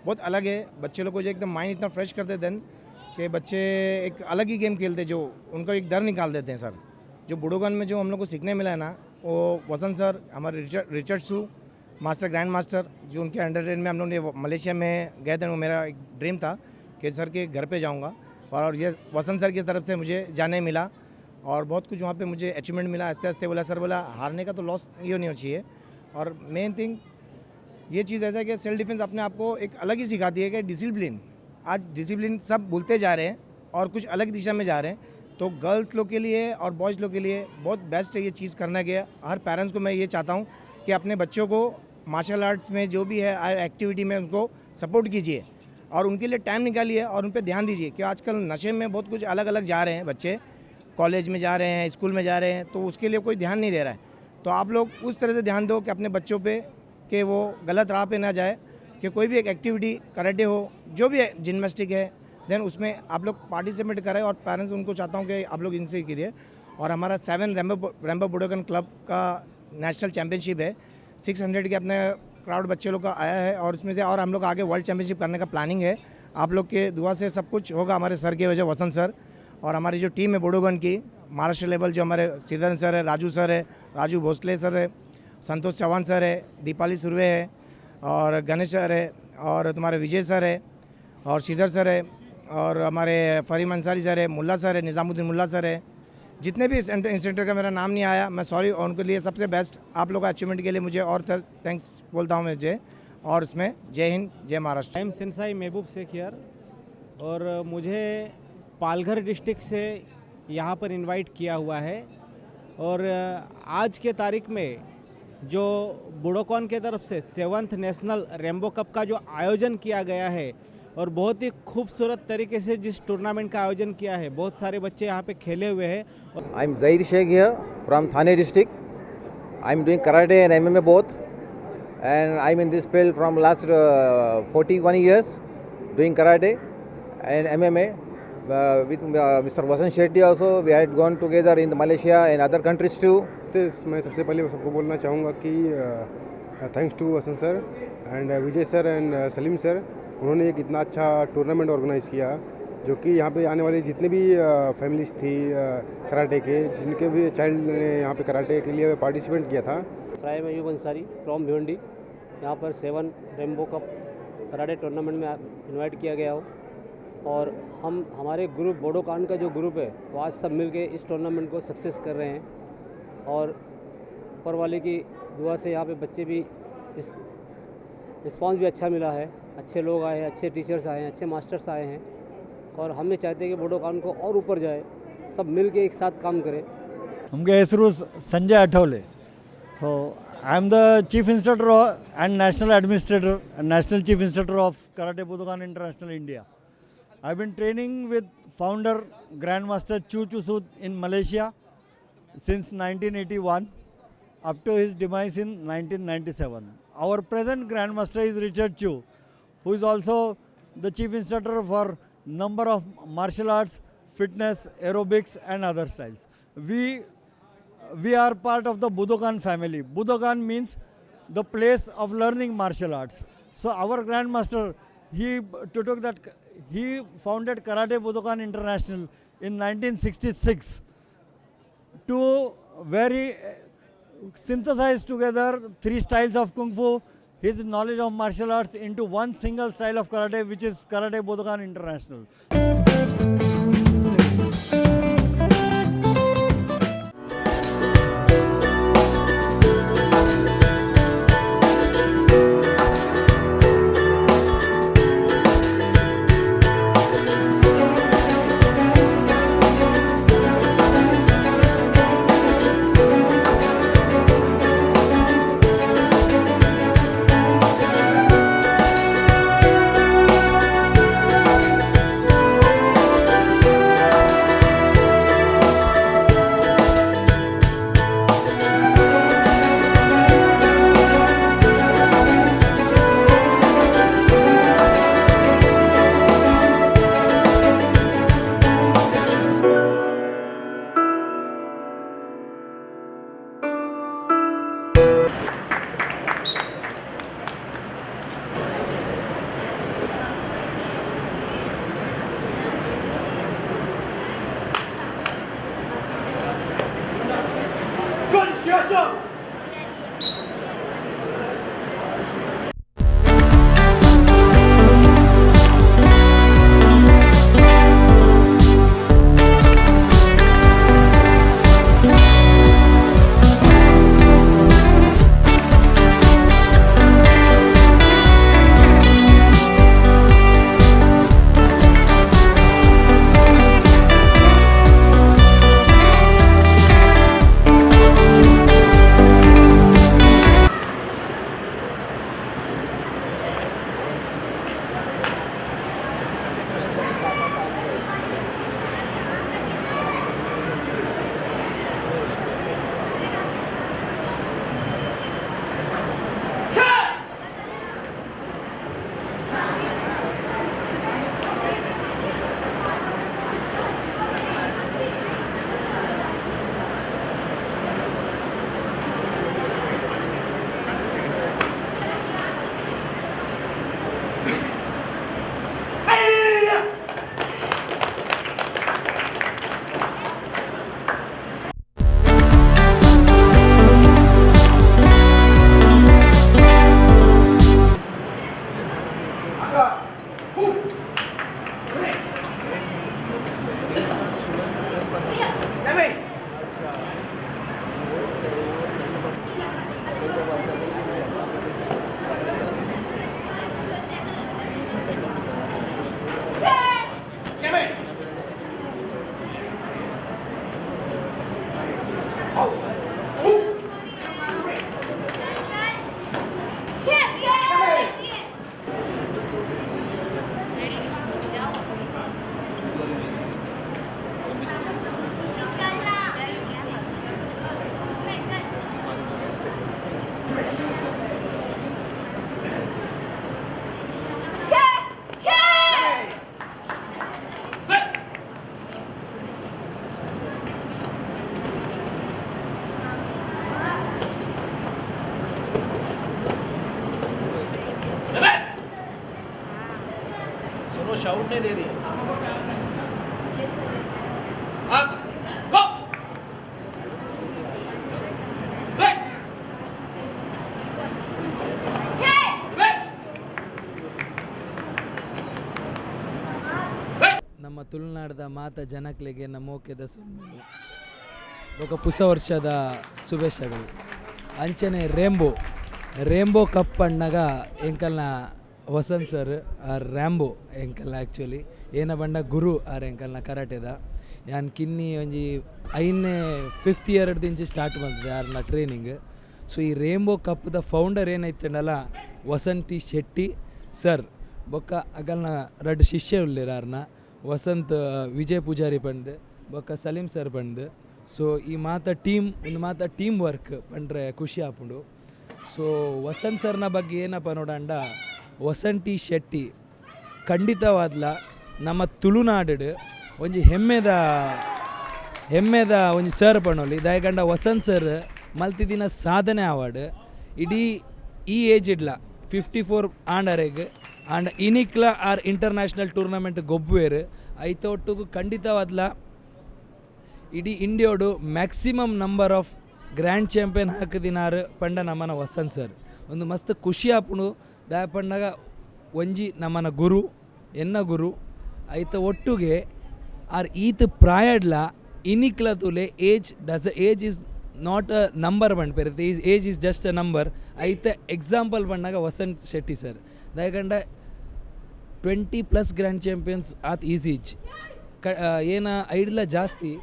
बहुत अलग है. बच्चे लोग को जो एकदम माइंड इतना फ्रेश करते then कि बच्चे एक अलग ही गेम खेलते, जो उनका एक डर निकाल देते हैं सर. जो बुडोगन में जो हम लोग को सीखने मिला है ना, वो वसंत सर, हमारे रिचर्ड रिचर्ड सू मास्टर, ग्रैंड मास्टर, जो उनके अंडर में हम लोग ने मलेशिया में गए थे. वो मेरा एक ड्रीम था कि सर के घर पे जाऊंगा और ये वसंत सर की तरफ से मुझे जाने मिला और बहुत कुछ वहाँ पे मुझे अचीवमेंट मिला. आस्ते आस्ते बोला सर, बोला हारने का तो लॉस ये नहीं होना चाहिए. और मेन थिंग ये चीज़ ऐसा है कि सेल्फ डिफेंस अपने आप को एक अलग ही सिखाती है कि डिसिप्लिन. आज डिसिप्लिन सब भूलते जा रहे हैं और कुछ अलग दिशा में जा रहे हैं. तो गर्ल्स लोग के लिए और बॉयज़ लोग के लिए बहुत बेस्ट है ये चीज़ करना गया. हर पेरेंट्स को मैं ये चाहता हूँ कि अपने बच्चों को मार्शल आर्ट्स में जो भी है एक्टिविटी में उनको सपोर्ट कीजिए और उनके लिए टाइम निकालिए और उन पर ध्यान दीजिए कि आजकल नशे में बहुत कुछ अलग अलग जा रहे हैं. बच्चे कॉलेज में जा रहे हैं, स्कूल में जा रहे हैं, तो उसके लिए कोई ध्यान नहीं दे रहा है. तो आप लोग उस तरह से ध्यान दो कि अपने बच्चों पे कि वो गलत राह पे ना जाए, कि कोई भी एक एक्टिविटी, कराटे हो, जो भी जिमनास्टिक है, then उसमें आप लोग पार्टिसिपेट करें. और पेरेंट्स उनको चाहता हूँ कि आप लोग इनसे करिए. और हमारा seven rainbow rainbow Budokan club का नेशनल चैम्पियनशिप है. 600 के अपने क्राउड बच्चे लोग का आया है और उसमें से और हम लोग आगे वर्ल्ड चैम्पियनशिप करने का प्लानिंग है. आप लोग के दुआ से सब कुछ होगा, हमारे सर की वजह, वसंत सर और हमारी जो टीम है बोडोगन की, महाराष्ट्र लेवल, जो हमारे श्रीधरन सर है, राजू सर है, राजू भोसले सर है, संतोष चौहान सर है, दीपाली सुर्वे है और गणेश सर है और तुम्हारे विजय सर है और श्रीधर सर है और हमारे फरीम अंसारी सर है, मुल्ला सर है, निज़ामुद्दीन मुल्ला सर है. जितने भी इंस्ट्रक्टर का मेरा नाम नहीं आया, मैं सॉरी. और उनके लिए सबसे बेस्ट आप लोग का अचीवमेंट के लिए मुझे और thanks बोलता हूँ मुझे और उसमें जय हिंद, जय Maharashtra. I am sensei Mehboob Sheikh here और मुझे पालघर डिस्ट्रिक्ट से यहाँ पर इनवाइट किया हुआ है और आज के तारीख में जो बुडोकॉन के तरफ से सेवन्थ नेशनल रेनबो कप का जो आयोजन किया गया है और बहुत ही खूबसूरत तरीके से जिस टूर्नामेंट का आयोजन किया है, बहुत सारे बच्चे यहाँ पे खेले हुए हैं। I'm Zaid Sheikh here from Thane district. I'm doing karate and MMA both, and I'm in this field from last 41 years, doing karate and MMA. With Mr. Vasant Shetty also, we had gone together in Malaysia and other countries too. तो मैं सबसे पहले सबको बोलना चाहूँगा कि thanks to Vasant sir and Vijay sir and Salim sir. उन्होंने एक इतना अच्छा टूर्नामेंट ऑर्गेनाइज़ किया, जो कि यहाँ पे आने वाले जितने भी फैमिलीज थी कराटे के, जिनके भी चाइल्ड ने यहाँ पे कराटे के लिए पार्टिसिपेट किया था। फ्राइम अयूब अंसारी फ्रॉम भिवंडी। यहाँ पर seven rainbow cup karate tournament में इनवाइट किया गया हो और हम हमारे ग्रुप, बोडोकान का जो ग्रुप है, वो आज सब मिल के इस टूर्नामेंट को सक्सेस कर रहे हैं और ऊपर वाले की दुआ से यहाँ पे बच्चे भी इस रिस्पांस भी अच्छा मिला है। अच्छे लोग आए हैं, अच्छे टीचर्स आए हैं, अच्छे मास्टर्स आए हैं और हम ये चाहते हैं कि बोडोकान को और ऊपर जाए, सब मिल के एक साथ काम करें। ನಮಗೆ ಹೆಸರು Sanjay ಅಠವಲೆ. So I am the chief instructor and national administrator and national chief instructor of Karate Budokan International India. I been training with founder Grand Master Choo Chu Soot in Malaysia since 1981 up to his demise in 1997. Our present Grandmaster is Richard Chu, who is also the chief instructor for number of martial arts, fitness, aerobics and other styles. We are part of the Budokan family. Budokan means the place of learning martial arts. So our grandmaster, he to took that he founded Karate Budokan International in 1966 to very synthesize together three styles of kung fu, his knowledge of martial arts into one single style of karate, which is Karate Budokan International. वो shout नहीं दे रही है। ನಮ್ಮ ತುಳುನಾಡದ ಮಾತ ಜನಕ್ಲೆಗೆ ನಮೋಕೆದ ಸೊಲ್ಮೆಲು ಬೊಕ ಪುಸ ವರ್ಷದ ಶುಭೇಶಗಳು. ಅಂಚನೆ ರೇಂಬೋ ರೇಂಬೋ ಕಪ್ ಪಣ್ಣಗ ಎಂಕಲ್ನ ವಸಂತ್ ಸರ್ ಆರ್ ರ್ಯಾಂಬೋ ಎಂಕಲ್ನ ಆ್ಯಕ್ಚುಲಿ ಏನ ಬಂಡ ಗುರು ಆರ್ ಎಂಕಲ್ನ ಕರಾಟೆದ. ಯಾನ್ ಕಿನ್ನಿ ಒಂಜಿ ಐನೇ ಫಿಫ್ತ್ ಇಯರ್ ದಿಂಚಿ ಸ್ಟಾರ್ಟ್ ಮಲ್ತಿದೆ ಆರ್ನ ಟ್ರೈನಿಂಗ್. ಸೊ ಈ ರೇಂಬೋ ಕಪ್ದ ಫೌಂಡರ್ ಏನೈತಂಡಲ ವಸಂತ್ ಟಿ ಶೆಟ್ಟಿ ಸರ್ ಬೊಕ್ಕ ಅಗಲ್ನ ರಡ್ಡ್ ಶಿಷ್ಯ ಉಲ್ಲೆರ್ ಆರ್ನ, ವಸಂತ್ ವಿಜಯ್ ಪೂಜಾರಿ ಪಂದ್ ಬೊಕ್ಕ ಸಲೀಂ ಸರ್ ಪಂದ್. ಸೊ ಈ ಮಾತ ಟೀಮ್ ಒಂದು ಮಾತ ಟೀಮ್ ವರ್ಕ್ ಪಂಡ್ರೆ ಖುಷಿ ಆಪುಂಡು. ಸೊ ವಸಂತ್ ಸರ್ನ ಬಗ್ಗೆ ಏನಪ್ಪ ನೋಡಂಡ, ವಸಂತ್ ಟಿ ಶೆಟ್ಟಿ ಖಂಡಿತವಾದ್ಲ ನಮ್ಮ ತುಳುನಾಡು ಒಂಜಿ ಹೆಮ್ಮೆದ ಹೆಮ್ಮೆದ ಒಂಜಿ ಸರ್ ಪಣೋಲಿ. ದಾಯೆಗಂಡ ವಸಂತ್ ಸರ್ ಮಲ್ತಿದಿನ ಸಾಧನೆ ಅವಾರ್ಡ್ ಇಡೀ ಈ ಏಜ್ ಇಡ್ಲ 54 ಆಂಡರೆಗ್ ಆಂಡ ಇನಿಕ್ಲ ಆರ್ ಇಂಟರ್ನ್ಯಾಷನಲ್ ಟೂರ್ನಮೆಂಟ್ ಗೊಬ್ಬುವೆರ್. ಐತ ಒಟ್ಟುಗು ಖಂಡಿತವಾದ್ಲ ಇಡೀ ಇಂಡಿಯೋಡು maximum number of grand champion ಹಾಕಿದಿನಾರು ಪಂಡ ನಮ್ಮನ ವಸಂತ್ ಸರ್. ಒಂದು ಮಸ್ತ್ ಖುಷಿ ಆಪುಂಡು ದಾಯ ಪಂಡಾಗ ಒಂಜಿ ನಮ್ಮನ ಗುರು ಎನ್ನ ಗುರು ಐತ ಒಟ್ಟುಗೆ ಆರ್ ಈತ್ ಪ್ರಾಯಡ್ಲ ಇನಿಕ್ಲ ತೂಲೆ age is not a number ಪನ್ಪೆರ್, age is just a number. ಐತ ಎಕ್ಸಾಂಪಲ್ ಪಂಡಾಗ ವಸಂತ್ ಶೆಟ್ಟಿ ಸರ್. ದಾಯೆಗಂಡ 20+ ಗ್ರ್ಯಾಂಡ್ ಚಾಂಪಿಯನ್ಸ್ ಆತ್ ಈಸಿ ಇಜ್ಜಿ. ಏನ ಐಡ್ಲ ಜಾಸ್ತಿ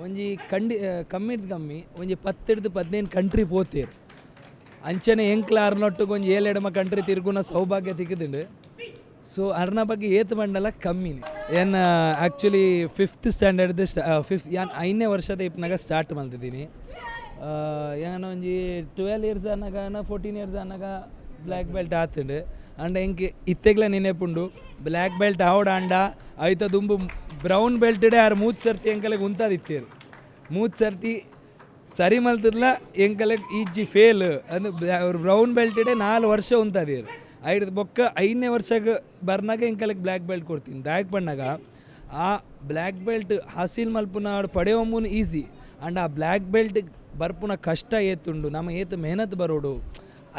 ಒಂಜಿ ಕಂಡಿ ಕಮ್ಮಿರ್ದ್ ಕಮ್ಮಿ ಒಂಜಿ 10 ಹಿಡ್ದು 15 ಕಂಟ್ರಿ ಪೋತೇರು. ಅಂಚನೆ ಎಂಕ್ಲ ಅರ್ನೊಟ್ಟುಗು ಒಂಜಿ ಏಳೆಡಮ ಕಂಟ್ರಿ ತಿರುಗುನ ಸೌಭಾಗ್ಯ ತಿಕ್ಕಿದುಂಡು. ಸೊ ಅರ್ನ ಬಗ್ಗೆ ಏತ್ ಬಂಡಲ ಕಮ್ಮಿನಿ. ಏನ್ ಆ್ಯಕ್ಚುಲಿ ಫಿಫ್ತ್ ಸ್ಟ್ಯಾಂಡರ್ಡ್ ಫಿಫ್ತ್ ಯಾನ್ 5ನೇ ವರ್ಷದ ಇಪ್ಪನಾಗ ಸ್ಟಾರ್ಟ್ ಮಲ್ತಿದ್ದೀನಿ. ಯಾನ್ ಒಂಜಿ 12 ಇಯರ್ಸ್ ಆನಗ 14 ಇಯರ್ಸ್ ಆನಗ ಬ್ಲ್ಯಾಕ್ ಬೆಲ್ಟ್ ಆತುಂಡು. ಅಂಡ ಎಂಕ್ ಇತ್ತೆಗ್ಲ ನೆನೆಪುಂಡು, ಬ್ಲ್ಯಾಕ್ ಬೆಲ್ಟ್ ಆವಡ ಅಂಡ ಐತ ದುಂಬು ಬ್ರೌನ್ ಬೆಲ್ಟ್ ಆರ್ ಮೂಜ್ ಸರ್ತಿ ಎಂಕಲೆಗ್ ಉಂತಾದಿತ್ತೇರು. ಮೂಜ್ ಸರ್ತಿ ಸರಿ ಮಲ್ತದ್ಲ ಎಂಕಲೆಗ್ ಈಜ್ಜಿ ಫೇಲ್ ಅಂದ್ ಬ್ರೌನ್ ಬೆಲ್ಟ್ 4 ವರ್ಷ ಉಂತಾದೀರ್. ಐದು ಬೊಕ್ಕ 5ನೇ ವರ್ಷಗ್ ಬರ್ನಾಗ ಎಂಕಲೆಗ್ ಬ್ಲ್ಯಾಕ್ ಬೆಲ್ಟ್ ಕೊಡ್ತೀನಿ. ದಾಯಕ್ ಪಣ್ಣಾಗ ಆ ಬ್ಲ್ಯಾಕ್ ಬೆಲ್ಟ್ ಹಾಸಿಲ್ ಮಲ್ಪುನ ಪಡೆಯೊಂಬುನು ಈಸಿ, ಅಂಡ್ ಆ ಬ್ಲ್ಯಾಕ್ ಬೆಲ್ಟ್ ಬರ್ಪುನ ಕಷ್ಟ ಏತುಂಡು, ನಮ್ಮ ಏತ್ ಮೆಹನತ್ ಬರೋಡು,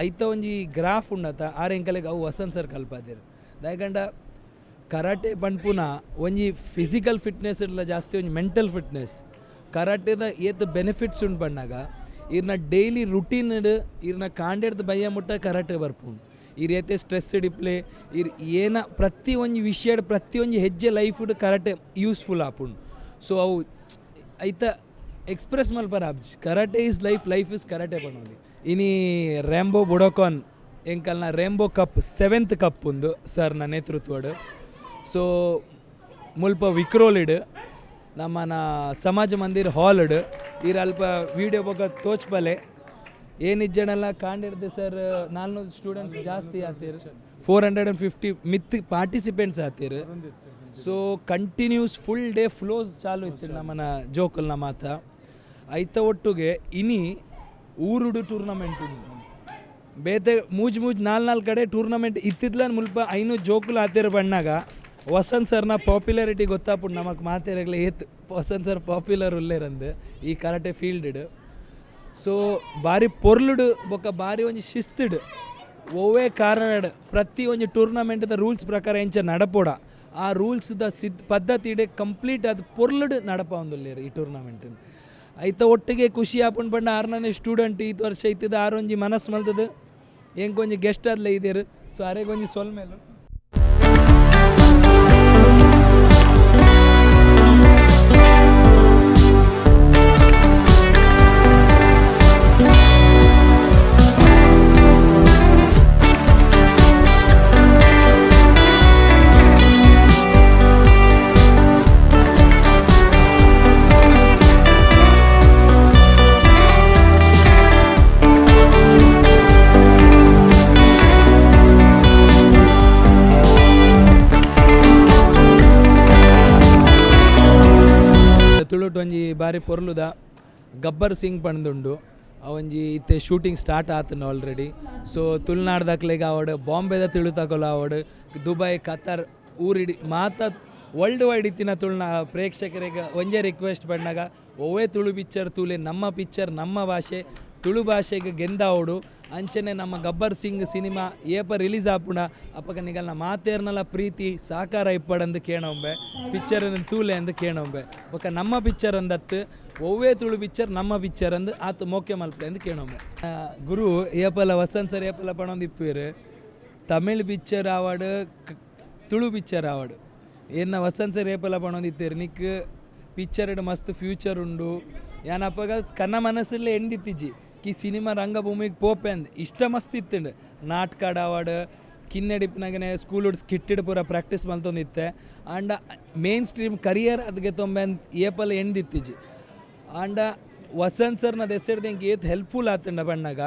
ಐತ ಒಂಜಿ ಗ್ರಾಫ್ ಉಂಡತ ಆರ್ ಎಂಕಲೆಗ್ ಅವು ವಸಂತ್ ಸರ್ ಕಲ್ಪಾದೆರ್. ದಾಯೆಗಂಡ ಕರಾಟೆ ಪನ್ಪುನ ಒಂಜಿ ಫಿಸಿಕಲ್ ಫಿಟ್ನೆಸ್ ಇರ್ಲ ಜಾಸ್ತಿ ಒಂಜಿ ಮೆಂಟಲ್ ಫಿಟ್ನೆಸ್. ಕರಾಟೆದ ಏತ್ ಬೆನಿಫಿಟ್ಸ್ ಉಂಡು ಪಣ್ಣಾಗ ಇರ್ನ ಡೈಲಿ ರುಟೀನ್ ಇರ್ನ ಕಾಂಡೆಡ್ದು ಬಯ್ಯ ಮುಟ್ಟ ಕರಾಟೆ ಬರ್ಪುಂಡು. ಇರ್ ಏತೆ ಸ್ಟ್ರೆಸ್ ಡಿಪ್ಲೆ ಇರ್ ಏನ ಪ್ರತಿ ಒಂಜಿ ವಿಷಯಡ್ ಪ್ರತಿ ಒಂಜಿ ಹೆಜ್ಜೆ ಲೈಫ್ಡ್ ಕರಾಟೆ ಯೂಸ್ಫುಲ್ ಆಪುಂಡು. ಸೊ ಅವು ಐತ ಎಕ್ಸ್ಪ್ರೆಸ್ ಮಲ್ಪರ ಆಪ್ಜಿ. Karate is life, life is karate ಪನೊಲಿ. ಇನಿ ರ್ಯಾಂಬೋ ಬುಡೋಕಾನ್ ಎಂಕಲ್ನ ರೇಂಬೋ ಕಪ್ ಸೆವೆಂತ್ ಕಪ್ ಉಂದು ಸರ್ನ ನೇತೃತ್ವಡ್. ಸೊ ಮುಲ್ಪ ವಿಕ್ರೋಲಿಡ್ ನಮ್ಮನ ಸಮಾಜ ಮಂದಿರ್ ಹಾಲ್ಡ್ ಈರ್ ಅಲ್ಪ ವೀಡಿಯೋ ಬೊಕ್ಕ ತೋಚ್ಪಲೆ. ಏನಿಜ್ಜಣಲ್ಲ ಕಾಂಡಿರ್ದು ಸರ್ 400 ಸ್ಟೂಡೆಂಟ್ಸ್ ಜಾಸ್ತಿ ಆತೀರ್, 450 ಮಿತ್ participants ಆತೀರ್. So continuous full day flows ಚಾಲು ಇತ್ತು ನಮ್ಮನ ಜೋಕಲ್ನ ಮಾತ. ಐತ ಒಟ್ಟುಗೆ ಇನಿ ಊರುಡು ಟೂರ್ನಮೆಂಟ್ ಉಂಡು. ಬೇತೆ ಮೂಜ್ ಮೂಜ್ ನಾಲ್ ನಾಲ್ ಕಡೆ ಟೂರ್ನಮೆಂಟ್ ಇತ್ತಿದ್ಲ ಮುಲ್ಪ 500 ಜೋಕುಲು ಆತಿರ ಬಣ್ಣಾಗ ವಸಂತ್ ಸರ್ನ ಪಾಪ್ಯುಲಾರಿಟಿ ಗೊತ್ತಾಪುಂಡು ನಮಕ್ ಮಾತೆರೆಗ್ಲ ಏತ್ ವಸಂತ್ ಸರ್ ಪಾಪ್ಯುಲರ್ ಉಲ್ಲೇರಂದು ಈ ಕರಾಟೆ ಫೀಲ್ಡ್. ಸೊ ಬಾರಿ ಪೊರ್ಲುಡು ಬೊಕ್ಕ ಬಾರಿ ಒಂಜಿ ಶಿಸ್ತುಡು ಒವ್ವೇ ಕಾರಣಡ್ ಪ್ರತಿ ಒಂಜಿ ಟೂರ್ನಮೆಂಟ್ದ ರೂಲ್ಸ್ ಪ್ರಕಾರ ಎಂಚ ನಡಪೋಡ ಆ ರೂಲ್ಸ್ದ ಸಿದ್ ಪದ್ಧತಿ ಕಂಪ್ಲೀಟ್ ಅದು ಪೊರ್ಲುಡು ನಡಪಾವೊಂದುಲ್ಲೆರ್ ಈ ಟೂರ್ನಮೆಂಟ್. ಐತ ಒಟ್ಟಿಗೆ ಖುಷಿ ಆಪುಂಡು ಪಂಡ ಆರ್ನನೆ ಸ್ಟೂಡೆಂಟ್ ಈತ್ ವರ್ಷ ಇತ್ತಿದ್ದು ಆರೊಂಜಿ ಮನಸ್ಸು ಮಲ್ತದು ಎಂಕೊಂಜಿ ಗೆಸ್ಟ್ ಆದ್ಲೆ ಇದೇರು. ಸೊ ಅರೆಗೊಂಜಿ ಸೊಲ್ಮೆಲು. ತುಳುಟ್ ಒಂಜಿ ಬಾರಿ ಪೊರ್ಲುದ ಗಬ್ಬರ್ ಸಿಂಗ್ ಪಂದುಂಡು, ಒಂಜಿ ಇತ್ತೆ ಶೂಟಿಂಗ್ ಸ್ಟಾರ್ಟ್ ಆತುಂಡು ಆಲ್ರೆಡಿ. ಸೊ ತುಳುನಾಡ್ದಕ್ಲೆಗ್ ಆವಡ್, ಬಾಂಬೆದ ತುಳುತಕುಲು ಆವಡ್, ದುಬೈ, ಕತಾರ್ ಊರಿಡಿ ಮಾತ ವರ್ಲ್ಡ್ ವೈಡ್ ಇತ್ತಿನ ತುಳುನ ಪ್ರೇಕ್ಷಕರಿಗೆ ಒಂಜೇ ರಿಕ್ವೆಸ್ಟ್ ಪಣ್ಣಾಗ ಒವ್ವೇ ತುಳು ಪಿಕ್ಚರ್ ತೂಲೆ, ನಮ್ಮ ಪಿಕ್ಚರ್ ನಮ್ಮ ಭಾಷೆ ತುಳು ಭಾಷೆಗೆ ಗೆಂದಾವಡು. ಅಂಚನೆ ನಮ್ಮ ಗಬ್ಬರ್ ಸಿಂಗ್ ಸಿನಿಮಾ ಏಪ ರಿಲೀಸ್ ಆಪುಂಡ ಅಪ್ಪಗ ನಿಗಲ್ನ ಮಾತೇರ್ನಲ ಪ್ರೀತಿ ಸಾಕಾರ ಇಪ್ಪಡಂದು ಕೇಣೊಂಬೆ, ಪಿಕ್ಚರ್ ತೂಲೆ ಅಂದು ಕೇಣೊಂಬೆ. ಬೊಕ ನಮ್ಮ ಪಿಕ್ಚರ್ ಅಂದತ್ತು ಒವ್ವೇ ತುಳು ಪಿಕ್ಚರ್ ನಮ್ಮ ಪಿಕ್ಚರ್ ಅಂದು ಆತು ಮೋಕೆ ಮಲ್ಪಲೆ ಅಂದು ಕೇಣೊಂಬೆ. ಗುರು ಏಪಲ ವಸಂತ್ ಸರ್ ಏಪಲ ಪಣೊಂದು ಇಪ್ಪುವೆರ್, ತಮಿಳ್ ಪಿಕ್ಚರ್ ಆವಡ್ ತುಳು ಪಿಕ್ಚರ್ ಆವಡ್ ಎನ್ನ ವಸಂತ್ ಸರ್ ಏಪಲ ಪಣೊಂದು ಇತ್ತೆರ್ ನಿಕ್ ಪಿಕ್ಚರ್ಡ್ ಮಸ್ತ್ ಫ್ಯೂಚರ್ ಉಂಡು. ಯಾನ್ ಅಪಗ ಕನ್ನ ಮನಸ್ಸಲ್ಲೇ ಎಂದಿತ್ತಿಜಿ ಕಿ ಸಿನಿಮಾ ರಂಗಭೂಮಿಗೆ ಪೋಪೆ ಅಂದ್ ಇಷ್ಟ ಮಸ್ತ್ ಇತ್ತುಂಡು. ನಾಟಕ ಆವಡ್ ಕಿನ್ನೆಡಿಪ್ಪನಗನೆ ಸ್ಕೂಲ್ ಸ್ಕಿಟ್ಟಿಡ್ ಪೂರ ಪ್ರಾಕ್ಟೀಸ್ ಮಲ್ತೊಂದಿತ್ತೆ. ಆಂಡ ಮೇನ್ ಸ್ಟ್ರೀಮ್ ಕರಿಯರ್ ಅದಕ್ಕೆ ತೊಂಬೆ ಅಂದ್ ಏಪಲ ಎಂದಿತ್ತಿಜಿ. ಆಂಡ ವಸಂತ್ ಸರ್ನ ದೆಸೆಡ್ದು ಎಂಕ್ ಏತ್ ಹೆಲ್ಪ್ಫುಲ್ ಆತುಂಡ ಪಣ್ಣಗ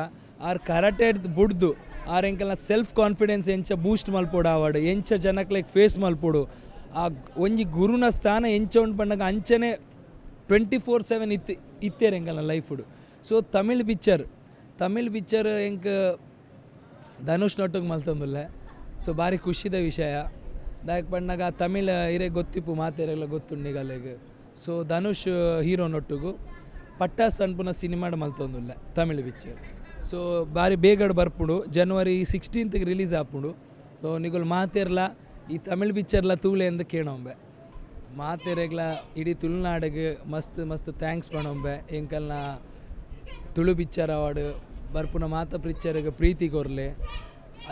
ಆರ್ ಕರಾಟೆ ಬುಡ್ದು ಆರ್ ಎಂಕಲ್ನ ಸೆಲ್ಫ್ ಕಾನ್ಫಿಡೆನ್ಸ್ ಎಂಚ ಬೂಸ್ಟ್ ಮಲ್ಪೊಡು ಆವಡ್, ಎಂಚ ಜನಕ್ಲೆಗ್ ಫೇಸ್ ಮಲ್ಪೊಡು, ಆ ಒಂಜಿ ಗುರುನ ಸ್ಥಾನ ಎಂಚ ಉಂಡು ಪಣ್ಣಗ ಅಂಚನೆ 24/7 ಇತ್ತು ಇತ್ತೇರು ಎಂಕಲ್ನ ಲೈಫುಡು. ಸೊ ತಮಿಳ್ ಪಿಕ್ಚರ್ ಎಂಕ್ ಧನುಷ್ ನೊಟ್ಟುಗ್ ಮಲ್ತೊಂದುಲ್ಲೆ. ಸೊ ಭಾರಿ ಖುಷಿದ ವಿಷಯ. ದಾಯೆಗ್ ಪಣ್ಣಗ ತಮಿಳ್ ಇರೆ ಗೊತ್ತಿಪ್ಪು ಮಾತೆರೆಗ್ಲ ಗೊತ್ತುಂಡು ನಿಗಲೆಗ್. ಸೊ ಧನುಷ್ ಹೀರೋ ನೊಟ್ಟುಗು ಪಟ್ಟಾಸ್ ಅನ್ಪುನ ಸಿನಿಮಾಡ್ ಮಲ್ತೊಂದುಲ್ಲೆ ತಮಿಳ್ ಪಿಕ್ಚರ್. ಸೊ ಭಾರಿ ಬೇಗಡ್ ಬರ್ಪುಂಡು, ಜನವರಿ 16th release ಆಪುಂಡು. ಸೊ ನಿಗುಲು ಮಾತೆರ್ಲ ಈ ತಮಿಳ್ ಪಿಕ್ಚರ್ಲ ತೂಲೆ ಅಂದ್ ಕೇಣೊಂಬೆ. ಮಾತೆರೆಗ್ಲ ಇಡೀ ತುಳುನಾಡಿಗೆ ಮಸ್ತ್ ಮಸ್ತ್ thanks ಪಣೊಂಬೆ. ಎಂಕಲ್ನ ತುಳು ಪಿಕ್ಚರ್ ಅವಾರ್ಡ್ ಬರ್ಪುನ ಮಾತ ಪಿಕ್ಚರ್ಗೆ ಪ್ರೀತಿ ಕೊರ್ಲೆ.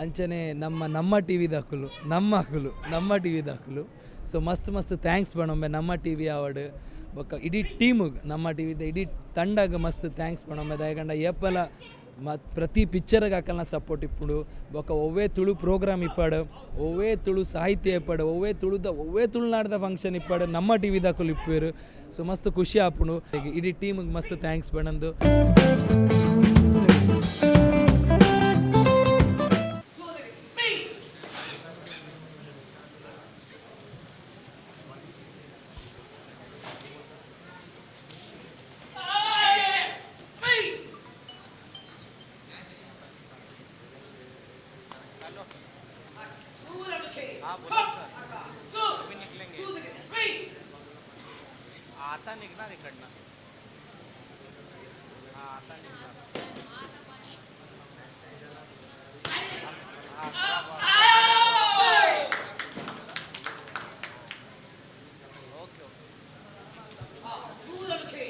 ಅಂಚನೆ ನಮ್ಮ ನಮ್ಮ ಟಿ ವಿ ದಾಕುಲು ನಮ್ಮ ಅಕುಲು ನಮ್ಮ ಟಿ ವಿ ದಾಕುಲು. ಸೊ ಮಸ್ತ್ ಮಸ್ತ್ thanks ಪಣೊಂಬೆ ನಮ್ಮ ಟಿ ವಿ ಅವಾರ್ಡ್ ಬೊಕ್ಕ ಇಡೀ ಟೀಮಿಗೆ, ನಮ್ಮ ಟಿ ವಿದ ಇಡೀ ತಂಡಗ್ ಮಸ್ತ್ thanks ಪಣೊಂಬೆ. ದಾಯೆಗಂಡ ಏಪಲ ಮತ್ತು ಪ್ರತಿ ಪಿಕ್ಚರ್ಗೆ ಅಕಲ್ನ ಸಪೋರ್ಟ್ ಇಪ್ಪುಂಡು. ಬೊಕ್ಕ ಒವ್ವೇ ತುಳು ಪ್ರೋಗ್ರಾಮ್ ಇಪ್ಪಡು, ಒವ್ವೇ ತುಳು ಸಾಹಿತ್ಯ ಇಪ್ಪಡು, ಒವ್ವೇ ತುಳುದ ಒವ್ವೇ ತುಳುನಾಡ್ದ ಫಂಕ್ಷನ್ ಇಪ್ಪಡು ನಮ್ಮ ಟಿ ವಿ ದಾಕುಲು ಇಪ್ಪುವೆರು. ಸೊ ಮಸ್ತ್ ಖುಷಿ ಆಪುಂಡು. ಇಡೀ ಟೀಮಿಗೆ ಮಸ್ತ್ thanks ಪಣೊಂದು. आता निघणार इकडनं, हा आता निघणार. Okay okay.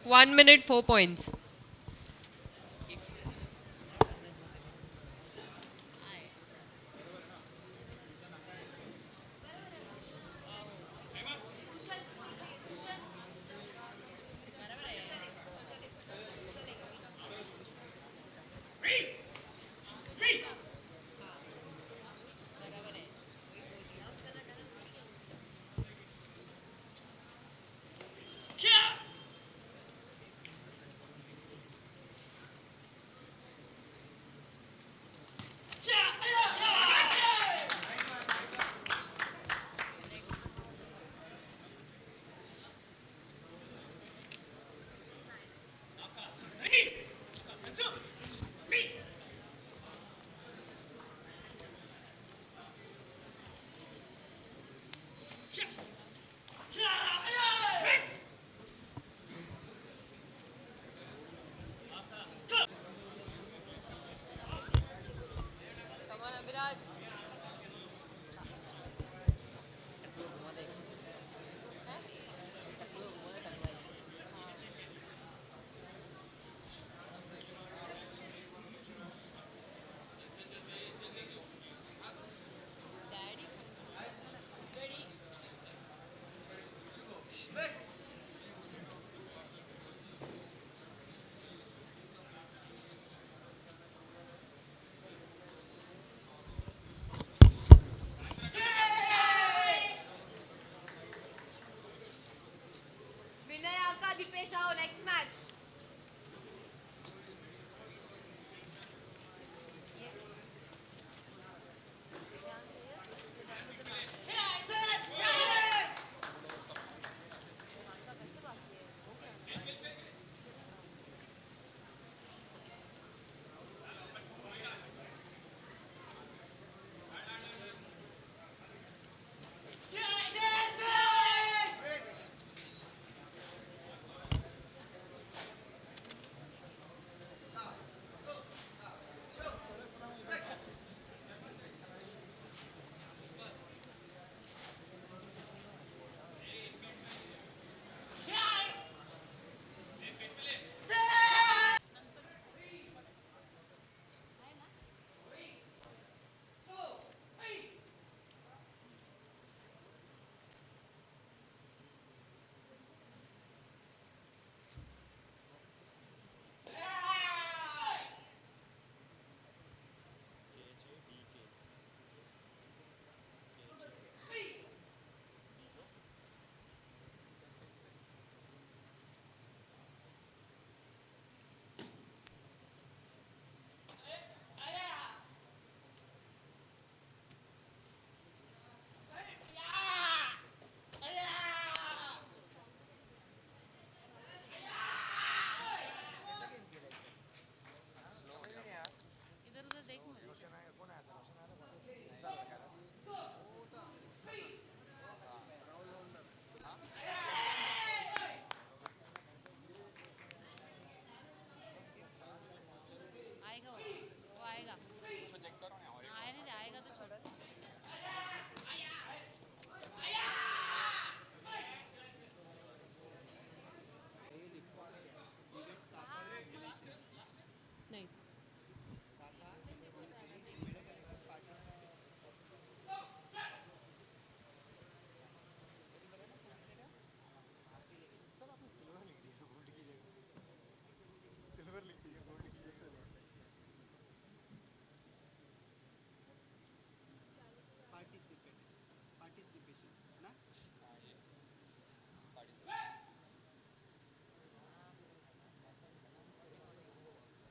1 minute 4 points. Dipesh Rao, next match. Yes. आएगा वो आएगा। उसको चेक करो ना। और आया नहीं, आएगा तो छोड़। नहीं। सर आपने सिल्वर लिख दिया गोल्ड की जगह, सिल्वर लिख दिया गोल्ड की जगह। पार्टिसिपेट, पार्टिसिपेशन ना।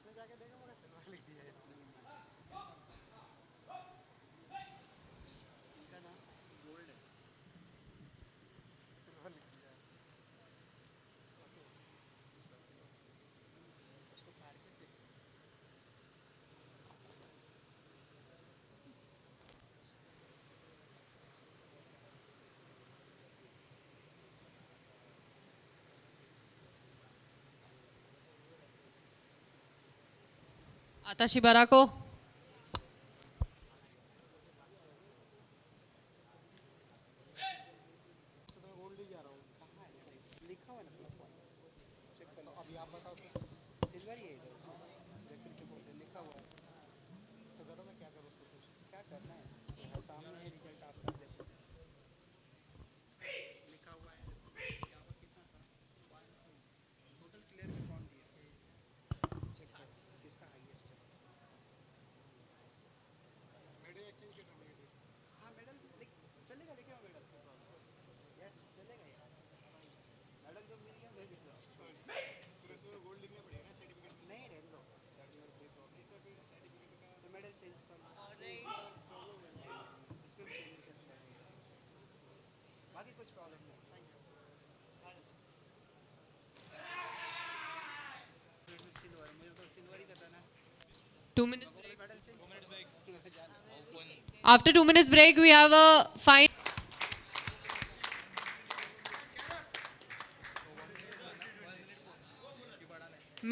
मैं जाके देखा मगर सिल्वर लिख दिया है। इनका नाम गोल्ड है, सिल्वर लिख दिया है। ओके, उसको फाड़ के फेंक। Atashi Barako. तो मैं गोल्ड ही जा रहा हूँ। कहाँ है? लिखा हुआ है ना प्लस वन, चेक कर लो। अभी आप बताओ तो। सिल्वर ही है इधर, रेफरी के बोल लिखा हुआ है। तो करो, मैं क्या करूँ उसको फिर? क्या करना है, यहाँ सामने है रिजल्ट आपका, देखो लिखा हुआ है। देखो यहाँ पर कितना था, 1 2 टोटल क्लियर में कौन दिया, चेक करो किसका हाईएस्ट है। मेडल एक्सचेंज करना, मेडल। हाँ मेडल चलेगा, लेके आओ मेडल। यस चलेगा यार, मेडल जो मिल गया ले जाओ। फिर उसमें गोल्ड लिखना पड़ेगा ना सर्टिफिकेट में? नहीं रहने दो, सर्टिफिकेट कोई प्रॉब्लम नहीं सर, फिर सर्टिफिकेट का तो मेडल चेंज कर लो, प्रॉब्लम है। इसमें चेंज कर लो, बाकी कुछ प्रॉब्लम नहीं। Thank you. Silver मुझे तो सिल्वर ही करना है। 2 minutes break. Medal change After 2 minutes break, we have a fine.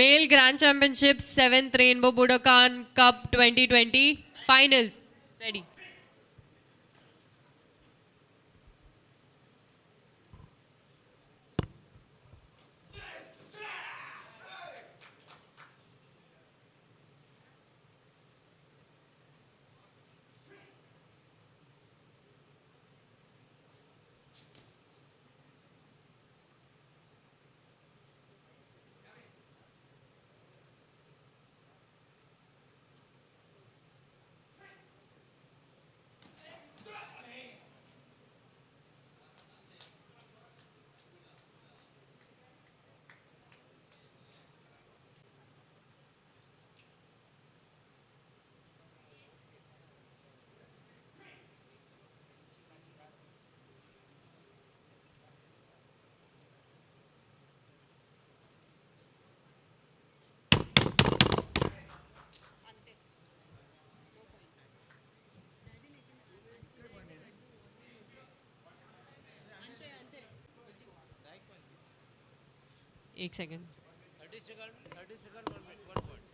Male Grand Championship 7th Rainbow Budokan Cup 2020 Finals. Ready. एक second. 30 second, 30 second, 1 point.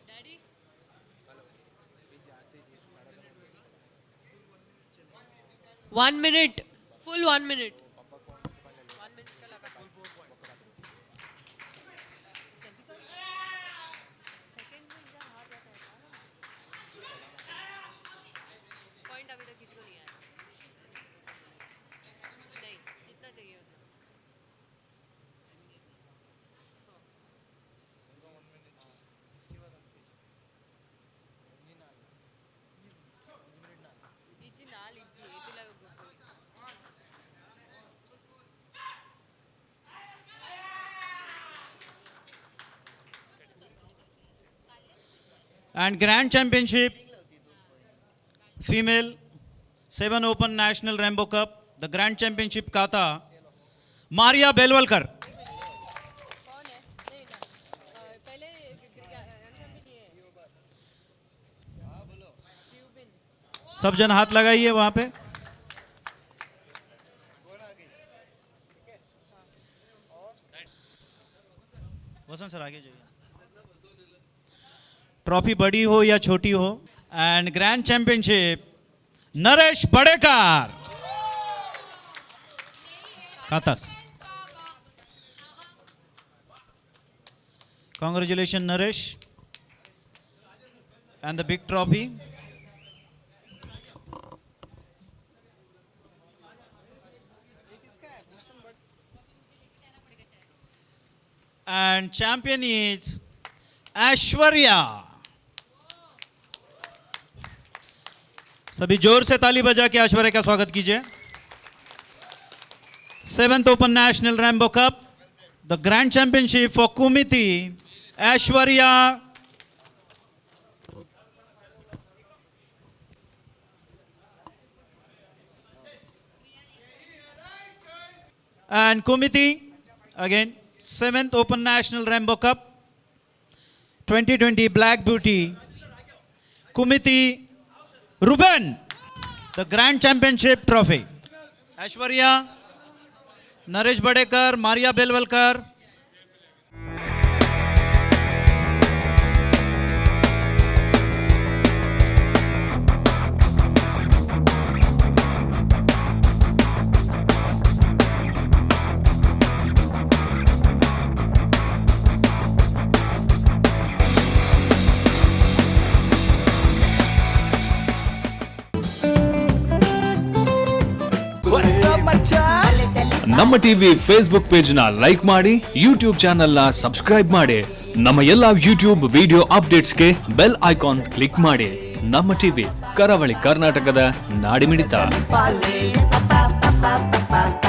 Daddy, 1 minute, full 1 minute. 1 minute का लगा. Point अभी तक किसी को नहीं आया. नहीं, जितना चाहिए उतना. इज्जी नाल easy एतिला. And Grand Championship, Female, 7 Open National Rainbow Cup, the Grand Championship Kata, Maria Belwalkar. कौन है? नहीं ना, पहले सब जन हाथ लगाइए वहां पे. वसंत सर आगे जाइए. ट्रॉफी बड़ी हो या छोटी हो. And grand championship Naresh Badekar katas. Congratulation Naresh and the big trophy. And champion is Aishwarya. सभी जोर से ताली बजा के ऐश्वर्या का स्वागत कीजिए. Seventh Open National Rainbow Cup, the grand championship for Kumite, Aishwarya. And Kumite, again, 7th Open National Rainbow Cup, 2020 Black Beauty, Kumite Ruben, the Grand Championship Trophy. Aishwarya, Naresh Badekar, Maria Belwalkar. ನಮ್ಮ TV Facebook page ನ like ಮಾಡಿ, YouTube channel ನ subscribe ಮಾಡಿ, ನಮ್ಮ ಎಲ್ಲಾ YouTube video ಅಪ್ಡೇಟ್ಸ್ಗೆ bell icon click ಮಾಡಿ. ನಮ್ಮ TV, ಕರಾವಳಿ ಕರ್ನಾಟಕದ ನಾಡಿಮಿಡಿತ. Pa pa pa pa.